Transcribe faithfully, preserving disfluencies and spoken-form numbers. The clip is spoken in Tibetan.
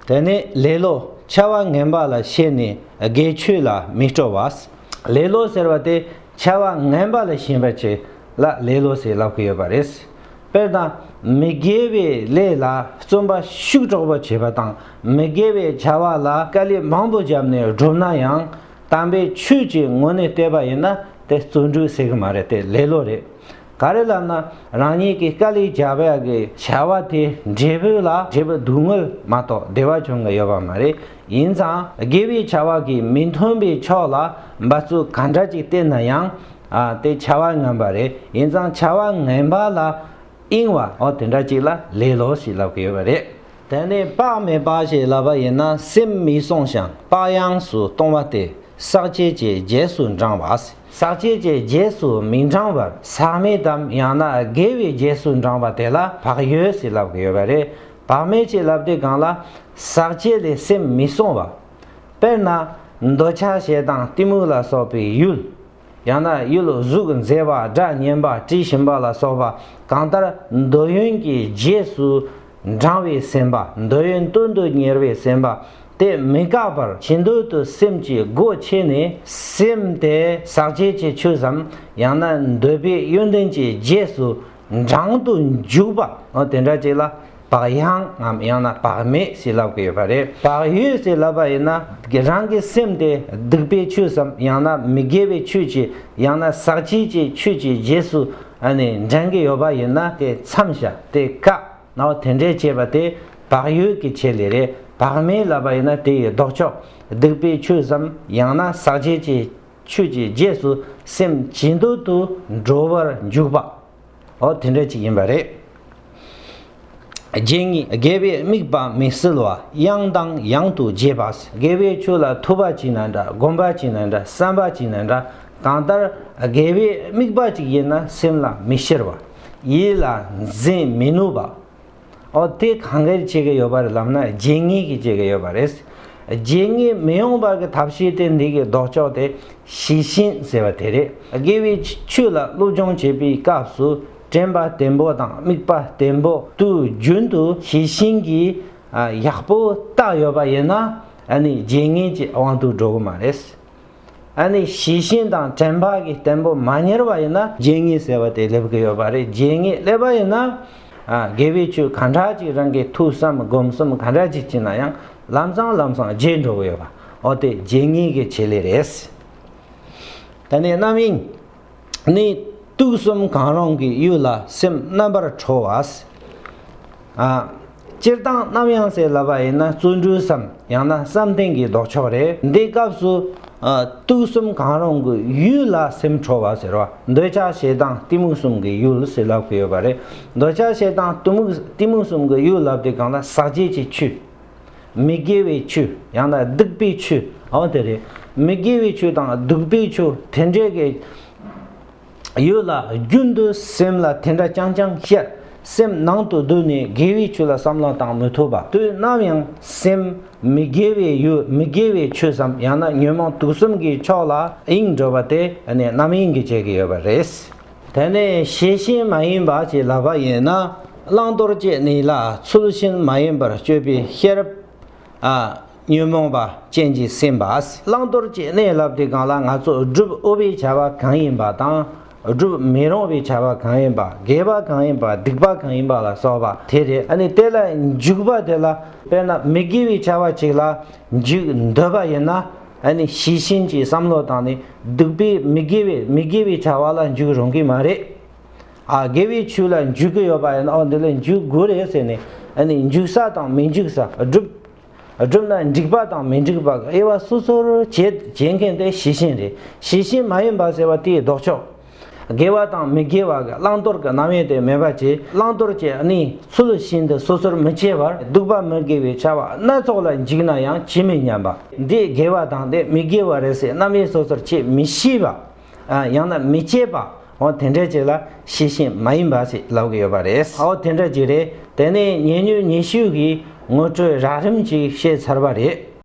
དེ་ནས་ལེ་ལོ། བྱ་བ་ངན་པ་ལ་ཞེན་ནས་དགེ་ཆོས་ལ་མི་སྤྲོ་བ། ལེ་ལོ་ཟེར་བ་དེ་བྱ་བ་ངན་པ་ལ་ཞེན་པ་ཅིག་ལ་ལེ་ལོ་ཟེར་ལབ་ཀྱི་ཡོད་པ་རེད། དཔེར་ན། མི་དགེ་བའི་ལས་ལ་བརྩོན་པ་ཤུགས་དྲག་པོ་བྱེད་པ་དང་། མི་དགེ་བའི་བྱ་བ་ལ་དཀའ་ལས་མང་པོ་བརྒྱབ་ནས་བསྒྲུབས་ན་ཡང་། དམ་པའི་ཆོས་ཀྱི་ངོས་ནས་བལྟས་པ་ཡིན་ན་དེ་བརྩོན་འགྲུས་ཟེར་གྱི་མ་རེད། དེ་ལེ་ལོ་རེད། ག་རེ་ལབ་ན། རང་ཉིད་ཀྱིས་དཀའ་ལས་བརྒྱབ་ཡག་གི་བྱ་བ་དེ་འབྲས་བུ་ལ་འབྲས་བུ་སྡུག་བསྔལ་མ་གཏོགས་བདེ་བ་བྱུང་གི་ཡོད་པ་མ་རེད། ཡིན་ཙང་དགེ་བའི་བྱ་བ་གིས་མི་མཐུན་པའི་ཕྱོགས་ལ་འབད་རྩོལ་ག་འདྲ་ཅིག་བསྟེན་ན་ཡང་། ཨ། དེ་བྱ་བ་ངན་པ་རེད། ཡིན་ཙང་བྱ་བ་ངན་པ་ལ་གཡེང་བ། འོ་དེ་འདྲ་ཅིག་ལ་ལེ་ལོ་ཞེས་ལབ་ཀྱི་ཡོད་པ་རེད། དེ་ནས་བག་མེད་པ་ཞེས་ལབ་པ་ཡིན་ན། སེམས་མི་བསྲུང་ཞིང་བག་ཡངས་སུ་གཏོང་བ་སྟེ། ཟག་བཅས་ཀྱི་རྗེས་སུ་འབྲང་བ། ཟག་བཅས་ཀྱི་རྗེས་སུ་མི་འབྲང་བར། ཟག་མེད་དམ་ཡང་ན་དགེ་བའི་རྗེས་སུ་འབྲང་བ་དེ་ལ་བག་ཡོད་ཞེས་ལབ་ཀྱི་ཡོད་པ་རེད། བག་མེད་ཅེས་ལབ་དུས་སྒང་ལ། ཟག་བཅས་ལས་སེམས་མི་བསྲུང་བ། དཔེར་ན། འདོད་ཆགས་ཞེ་སྡང་གཏི་མུག་ལ་སོགས་པའི་ཡུལ། ཡང་ན་ཡུལ་གཟུགས་མཛེས་པ། སྒྲ་སྙན་པ། དྲི་ཞིམ་པ་ལ་སོགས་པ་གང་ལྟར་འདོད་ཡོན་གྱི་རྗེས་སུ་འབྲང་བའི་སེམས་པ། འདོད་ཡོན་དོན་དུ་གཉེར་བའི་སེམས་པ་དེ་མི་བཀག་པར་ཇི་འདོད་དུ་སེམས་ཀྱི་སྒོ་ཕྱེ་ནས། སེམས་དེ་ཟག་བཅས་ཀྱི་ཆོས་སམ་ཡང་ན་འདོད་པའི་ཡོན་ཏན་གྱི་རྗེས་སུ་འབྲང་དུ་འཇུག་པ། འོ་དེ་འདྲ་ཅིག་ལ་བག་ཡངས་ངམ་ཡང་ན་བག་མེད་ཞེས་ལབ་ཀྱི་ཡོད་པ་རེད། བག་ཡོད་ཞེས་ལབ་པ་ཡིན་ན། རང་གི་སེམས་དེ་སྡིག་པའི་ཆོས་སམ་ཡང་ན་མི་དགེ་བའི་ཆོས་ཀྱི་ཡང་ན་ཟག་བཅས་ཀྱི་ཆོས་ཀྱི་རྗེས་སུ་ཨ་ནི་འབྲང་གི་ཡོད་པ་ཡིན་ན། དེ་མཚམས་བཞག་དེ་བཀག་ནའོ། དེ་འདྲའི་བྱེད་པ་དེ་བག་ཡོད་ཀྱི་ཆེད་ལས་རེད། བག་མེད་ལབ་པ་ཡིན་ན་དེ་ཡི་ལྡོག་ཕྱོགས། སྡིག་པའི་ཆོས་སམ་ཡང་ན་ཟག་བཅས་ཀྱི་ཆོས་ཀྱི་རྗེས་སུ་སེམས་ཇི་འདོད་དུ་འགྲོ་བར་འཇུག་པ། འོ་དེ་འདྲ་ཅིག་ཡིན་པ་རེད། རྗེ་ཉིད་དགེ་བའི་དམིགས་པ་མི་སྲིད་པ། ཡང་དང་ཡང་དུ་བརྗེད་པ། དགེ་བའི་ཆོས་ལ་ཐོས་པ་བྱས་ན་འདྲ། སྒོམ་པ་བྱས་ན་འདྲ། བསམ་པ་བྱས་ན་འདྲ། གང་ལྟར་དགེ་བའི་དམིགས་པ་ཅིག་ཡིན་ན་སེམས་ལ་མི་ཤར་བ། ཡིད་ལ་འཛིན་མི་ནུས་པ། འོ་དེ་གང་གིས་བྱེད་ཀྱི་ཡོད་པ་རེད་ལབ་ན། རྗེ་ཉིད་ཀྱིས་བྱེད་ཀྱི་ཡོད་པ་རེད། རྗེ་ཉིད་མི་ཡོང་བ་གི་ཐབས་ཤེས་དེ་འདི་གི་ལྡོག་ཕྱོགས་དེ་ཤེས་བཞིན་ཟེར་བ་དེ་རེད། དགེ་བའི་ཆོས་ལ་སློབ་སྦྱོང་བྱེད་པའི་སྐབས་སུ་དྲན་པ་བརྟན་པོ་དང་དམིགས་པ་བརྟན་པོ་དུས་རྒྱུན་དུ་ཤེས་བཞིན་གྱིས་ཡག་པོ་བརྟགས་ཡོད་པ་ཡིན་ན། ཨ་ནི་རྗེ་ཉིད་ཀྱི་དབང་དུ་འགྲོ་གི་མ་རེད། ཨ་ནི་ཤེས་བཞིན་དང་དྲན་པ་གི་བརྟན་པོ་མ་གཉེར་བ་ཡིན་ན། རྗེ་ཉིད་ཟེར་བ་དེ་སླེབས་ཀྱི་ཡོད་པ་རེད། རྗེ་ཉིད་སླེབས་པ་ཡིན་ན། ཨ། དགེ་བའི་ཆོས་ག་འདྲ་ཅིག་རང་གིས་ཐོས་བསམ་སྒོམ་གསུམ་ག་འདྲ་ཅིག་བྱས་ན་ཡང་ལམ་སང་ལམ་སང་རྗེས་འགྲོ་གི་ཡོད་པ། འོ་དེ་རྗེ་ཉིད་ཀྱི་ཆེད་ལས་རེད། དེ་ནས་རྣམ་གཡེང་ནི། དུག་གསུམ་གང་རུང་གི་ཡུལ་ལ་སེམས་རྣམ་པར་འཕྲོ་བ། ཨ། སྤྱིར་བཏང་རྣམ་གཡེང་ཟེར་ལབ་པ་ཡིན་ན་བརྩོན་འགྲུས་སམ་ཡང་ན་བསམ་གཏན་གྱི་ལྡོག་ཕྱོགས་རེད། འདིའི་སྐབས་སུ། ཨ། དུག་གསུམ་གང་རུང་གི་ཡུལ་ལ་སེམས་འཕྲོ་བ་ཟེར་བ། འདོད་ཆགས་ཞེ་སྡང་གཏི་མུག་གསུམ་གྱི་ཡུལ་ཟེར་ལབ་ཀྱི་ཡོད་པ་རེད། འདོད་ཆགས་ཞེ་སྡང་གཏི་མུག་གཏི་མུག་གསུམ་གྱི་ཡུལ་ལབ་དུས་སྒང་ལ་ཟག་བཅས་ཀྱི་ཆོས། མི་དགེ་བའི་ཆོས་ཡང་ན་སྡིག་པའི་ཆོས། འོ་དེ་རེད། མི་དགེ་བའི་ཆོས་དང་སྡིག་པའི་ཆོས་དེ་འདྲའི་གི་ཡུལ་ལ་རྒྱུན་དུ་སེམས་ལ་དེ་འདྲ་རྐྱང་རྐྱང་ཤར། སེམས་ནང་དུ་བསྡུས་ནས་དགེ་བའི་ཆོས་ལ་བསམ་བློ་བཏང་མི་ཐུབ་པ། དུས་ནམ་ཡང་སེམས་མི་དགེ་བའི་ཡུལ། མི་དགེ་བའི་ཆོས་སམ་ཡང་ན་ཉོན་མོངས་དུག་གསུམ་གྱི་ཕྱོགས་ལ་གཡེང་འགྲོ་བ་དེ་ནི་རྣམ་གཡེང་གིས་བྱེད་ཀྱི་ཡོད་པ་རེད། དེ་ནས་ཤེས་བཞིན་མ་ཡིན་པ་ཞེས་ལབ་པ་ཡིན་ན། བླང་དོར་གྱི་གནས་ལ་ཚུལ་བཞིན་མ་ཡིན་པར་སྤྱོད་པའི་ཤེས་རབ། ཨ། ཉོན་མོངས་པ་ཅན་གྱི་སེམས་པ། བླང་དོར་གྱི་གནས་ལབ་དུས་སྒང་ལ་ང་ཚོ་སྒྲུབ་འོས་པའི་བྱ་བ་གང་ཡིན་པ་དང་། སྒྲུབ་མི་རུང་བའི་བྱ་བ་གང་ཡིན་པ། དགེ་བ་གང་ཡིན་པ། སྡིག་པ་གང་ཡིན་པ་ལ་སོགས་པ་དེ་རེད། ཨ་ནི་དེ་ལ་འཇུག་པ་དེ་ལ་དཔེར་ན་མི་དགེ་བའི་བྱ་བ་ཅིག་ལ་འཇུག་འདོད་པ་ཡིན་ན། ཨ་ནི་ཤེས་བཞིན་གྱི་བསམ་བློ་བཏང་ནས་སྡིག་པའི་མི་དགེ་བའི་མི་དགེ་བའི་བྱ་བ་ལ་འཇུག་རུང་གི་མ་རེད། ཨ། དགེ་བའི་ཆོས་ལ་འཇུག་གི་ཡོད་པ་ཡིན་ན། ཨོ་འདི་ལ་འཇུག་དགོས་རེད་ཟེར་ནས། ཨ་ནི་འཇུག་ས་དང་མི་འཇུག་ས། སྒྲུབ་སྒྲུབ་ན་འགྲིག་པ་དང་མི་འགྲིག་པ་དབྱེ་བ་སོ་སོར་བྱེད་བྱེད་མཁན་དེ་ཤེས་བཞིན་རེད། ཤེས་བཞིན་མ་ཡིན་པ་ཟེར་བ་དེའི་ལྡོག་ཕྱོགས། དགེ་བ་དང་མི་དགེ་བ་གི་བླང་དོར་གྱི་རྣམ་དབྱེ་དེ་མེད་པ་བྱས། བླང་དོར་གྱི་གནས་ཚུལ་བཞིན་དུ་སོ་སོར་མི་བྱེད་པར། སྡིག་པ་མི་དགེ་བའི་བྱ་བ་སྣ་ཚོགས་ལ་འཇུག་ན་ཡང་ཇི་མི་སྙམ་པ། འདི་དགེ་བ་དང་འདི་མི་དགེ་བ་རེད་ཟེར་རྣམ་དབྱེ་སོ་སོར་ཕྱེ་མི་ཤེས་པ། ཨ། ཡང་ན་མི་བྱེད་པ། འོ་དེ་འདྲ་ཅིག་ལ་ཤེས་བཞིན་མ་ཡིན་པ་ཞེས་ལབ་ཀྱི་ཡོད་པ་རེད། འོ་དེ་འདྲ་ཅིག་རེད། དེ་ནས་ཉེ་ཉོན་ཉེ་ཤོས་ཀྱི་ངོ་སྤྲོད་རགས་རིམ་ཅིག་བཤད་ཚར་བ་རེད།